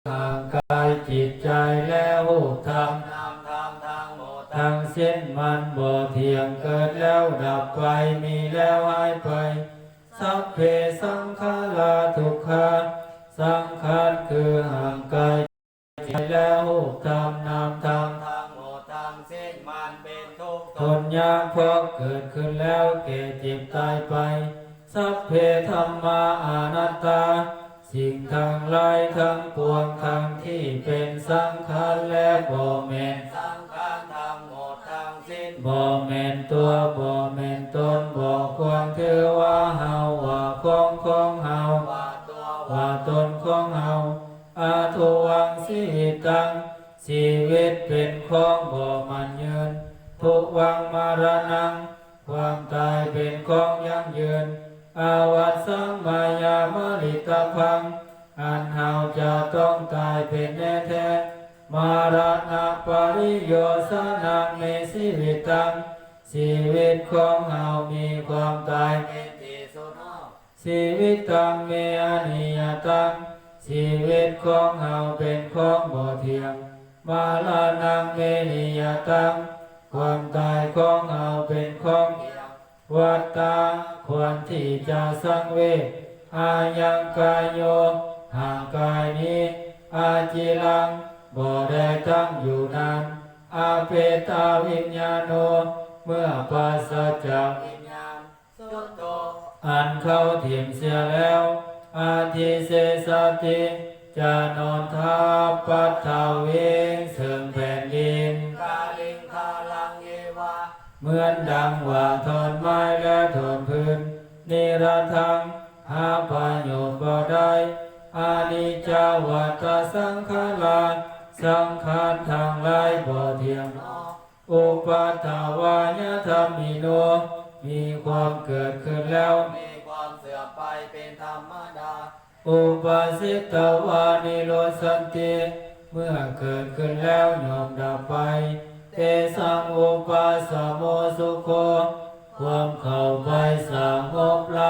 ຮ່າງກາຍຈິດໃຈ ແລະຮູບທຳນາມທຳທັງໝົດທັງສິ້ນ ມັນບໍ່ທ່ຽງ ເກີດແລ້ວດັບໄປ ມີແລ້ວຫາຍໄປ. ສັບເພສັງຂາລາທຸກຂາ ສັງຂານຄືຮ່າງກາຍ ແລະຮູບທຳນາມທຳທັງໝົດທັງສິ້ນ ມັນເປັນທຸກ ທົນຍາກ ເພາະເກີດຂຶ້ນແລ້ວແກ່ເຈັບຕາຍໄປ. ສັບເພທຳມາອະນັດຕາ ສິ່ງທັງຫຼາຍທັງປວງ ທັງທີ່ເປັນສັງຂານ ແລະບໍ່ແມ່ນສັງຂານ ທັງໝົດທັງສິ້ນ ບໍ່ແມ່ນຕົວ ບໍ່ແມ່ນຕົນ ບໍ່ຄວນຖືວ່າເຮົາ ວ່າຂອງຂອງເຮົາ ວ່າຕົວ ວ່າຕົນຂອງເຮົາ. ອະທຸວັງຊີວິຕັງ ຊີວິດເປັນຂອງບໍ່ໝັ້ນຍືນ. ທຸວັງມະລະນັງ ຄວາມຕາຍເປັນຂອງຢັ້ງຢືນ. ອາວັດສັງມາຍາມະລິຕະພັງ ອັນເຮົາຈະຕ້ອງຕາຍເປັນແນ່ແທ້. ມະລະນະປະລິໂຍສານັງເມຊີວິຕັງ ຊີວິດຂອງເຮົາມີຄວາມຕາຍເປັນທີ່ສຸດຮອດ. ຊີວິດຕັງເມອະນິຍະຕັງ ຊີວິດຂອງເຮົາເປັນຂອງບໍ່ທ່ຽງ. ມະລະນັງເມນິຍະຕັງ ຄວາມຕາຍຂອງເຮົາເປັນຂອງທ່ຽງ. ວັດຕາ ຄວນທີ່ຈະສັງເວດ. ອາຍັງກາໂຍ ຮ່າງກາຍນີ້. ອາຈິລັງ ບໍ່ໄດ້ຕັ້ງຢູ່ນານ. ອະເປຕາວິນຍາໂນ ເມື່ອປາສະຈາກວິນຍານ. ສຸດໂຕ ອັນເຂົາຖິ້ມເສຍແລ້ວ. ອະທິເສສະຕິ ຈະນອນທັບປັດຖະວິງ ເຊິ່ງແຜ່ນດິນ. ກາລິງຄາລັງເອວະ ເໝືອນດັ່ງວ່າທ່ອນໄມ້ ແລະ ທ່ອນພື້ນ. ນິຣະທັງ ຫາປະໂຫຍດບໍ່ໄດ້. ອະນິດຈາວັດຕະສັງຂາລາ ສັງຂານທັງຫຼາຍບໍ່ທ່ຽງໜໍ. ອຸປັດຖະວາຍະທຳມິໂນ ມີຄວາມເກີດຂຶ້ນແລ້ວ ມີຄວາມເສື່ອມໄປເປັນທຳມະດາ. ອຸປະສິດຕະວານິໂຣດສັນຕິ ເມື່ອເກີດຂຶ້ນແລ້ວຍ່ອມດັບໄປ. ເຕສັງອຸປະສະໂມສຸໂຂ ຄວາມເຂົ້າໄປສະຫງົບລະ